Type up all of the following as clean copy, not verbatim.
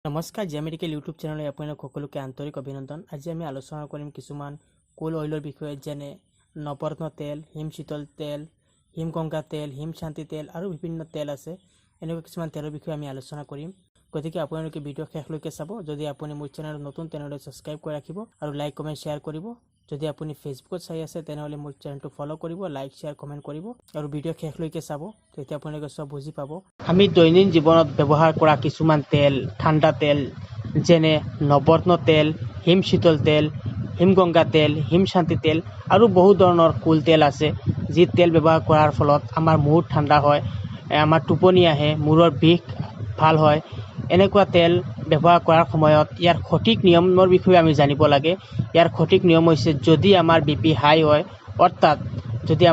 নমস্কাৰ, জিয়া medical YouTube চেনেললৈ আপোনালোক সকলোকে আন্তৰিক অভিনন্দন। আজি আমি আলোচনা কৰিম কিছুমান কুল অইলৰ বিষয়ে, যেনে নৱৰত্ন তেল, হিমশীতল তেল, হিমগংগা তেল, হিমশান্তি তেল আৰু বিভিন্ন তেল আছে। এনেকুৱা কিছুমান তেলৰ বিষয়ে আমি আলোচনা কৰিম। গতিকে আপোনালোকে ভিডিঅ' শেষলৈকে চাব। যদি আপুনি মোৰ চেনেলত নতুন, তেনেহ'লে ছাবস্ক্ৰাইব কৰি ৰাখিব আৰু লাইক, কমেণ্ট, শ্বেয়াৰ কৰিব। যদি আপুনি ফেচবুকত চাই আছে, তেনেহ'লে মোৰ চেনেলটো ফ'ল' কৰিব, লাইক, শ্বেয়াৰ, কমেণ্ট কৰিব আৰু ভিডিঅ' শেষলৈকে চাব, তেতিয়া আপোনালোকে চব বুজি পাব। আমি দৈনন্দিন জীৱনত ব্যৱহাৰ কৰা কিছুমান তেল, ঠাণ্ডা তেল, যেনে নৱৰত্ন তেল, হিমশীতল তেল, হিমগংগা তেল, হিমশান্তি তেল আৰু বহু ধৰণৰ কুল তেল আছে, যি তেল ব্যৱহাৰ কৰাৰ ফলত আমাৰ মূৰ ঠাণ্ডা হয়, আমাৰ টোপনি আহে, মূৰৰ বিষ ভাল হয়। এনেকুৱা তেল ব্যৱহাৰ কৰাৰ সময়ত ইয়াৰ সঠিক নিয়মৰ বিষয়ে আমি জানিব লাগে। ইয়াৰ সঠিক নিয়ম হৈছে, যদি আমাৰ বিপি হাই হয়, অৰ্থাৎ যদি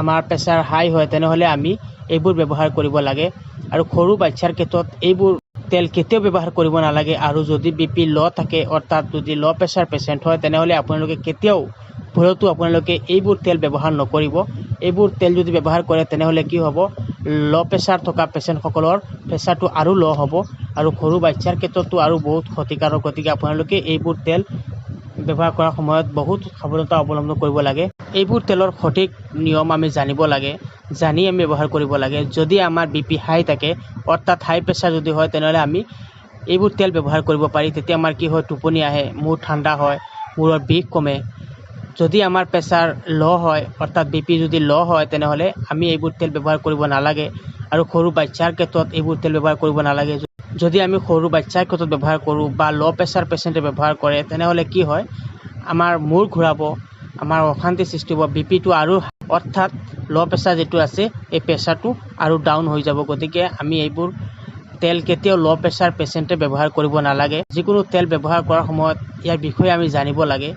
আমাৰ প্ৰেছাৰ হাই হয়, তেনেহ'লে আমি এইবোৰ ব্যৱহাৰ কৰিব লাগে। আৰু সৰু বাচ্ছাৰ ক্ষেত্ৰত এইবোৰ তেল কেতিয়াও ব্যৱহাৰ কৰিব নালাগে। আৰু যদি বিপি ল' থাকে, অৰ্থাৎ যদি ল' প্ৰেছাৰ পেচেণ্ট হয়, তেনেহ'লে আপোনালোকে কেতিয়াও ভুলতো আপোনালোকে এইবোৰ তেল ব্যৱহাৰ নকৰিব। এইবোৰ তেল যদি ব্যৱহাৰ কৰে, তেনেহ'লে কি হ'ব? ল' প্ৰেছাৰ থকা পেচেণ্টসকলৰ প্ৰেছাৰটো আৰু ল' হ'ব আৰু সৰু বাচ্ছাৰ ক্ষেত্ৰতো আৰু বহুত ক্ষতিকাৰক। গতিকে আপোনালোকে এইবোৰ তেল ব্যৱহাৰ কৰাৰ সময়ত বহুত সাৱধানতা অৱলম্বন কৰিব লাগে। এইবোৰ তেলৰ সঠিক নিয়ম আমি জানিব লাগে, জানি আমি ব্যৱহাৰ কৰিব লাগে। যদি আমাৰ বিপি হাই থাকে, অৰ্থাৎ হাই প্ৰেছাৰ যদি হয়, তেনেহ'লে আমি এইবোৰ তেল ব্যৱহাৰ কৰিব পাৰি। তেতিয়া আমাৰ কি হয়? টোপনি আহে, মূৰ ঠাণ্ডা হয়, মূৰৰ বিষ কমে। যদি আমাৰ প্ৰেছাৰ ল' হয়, অৰ্থাৎ বিপি যদি ল' হয়, তেনেহ'লে আমি এইবোৰ তেল ব্যৱহাৰ কৰিব নালাগে আৰু সৰু বাচ্ছাৰ ক্ষেত্ৰত এইবোৰ তেল ব্যৱহাৰ কৰিব নালাগে। যদি আমি সৰু বাচ্ছাৰ ক্ষেত্ৰত ব্যৱহাৰ কৰোঁ বা ল' প্ৰেছাৰ পেচেণ্টে ব্যৱহাৰ কৰে, তেনেহ'লে কি হয়? আমাৰ মূৰ ঘূৰাব, আমাৰ অশান্তি সৃষ্টি হ'ব, বিপিটো আৰু, অৰ্থাৎ ল' প্ৰেছাৰ যিটো আছে, এই প্ৰেছাৰটো আৰু ডাউন হৈ যাব। গতিকে আমি এইবোৰ তেল কেতিয়াও ল' প্ৰেছাৰ পেচেণ্টে ব্যৱহাৰ কৰিব নালাগে। যিকোনো তেল ব্যৱহাৰ কৰাৰ সময়ত ইয়াৰ বিষয়ে আমি জানিব লাগে।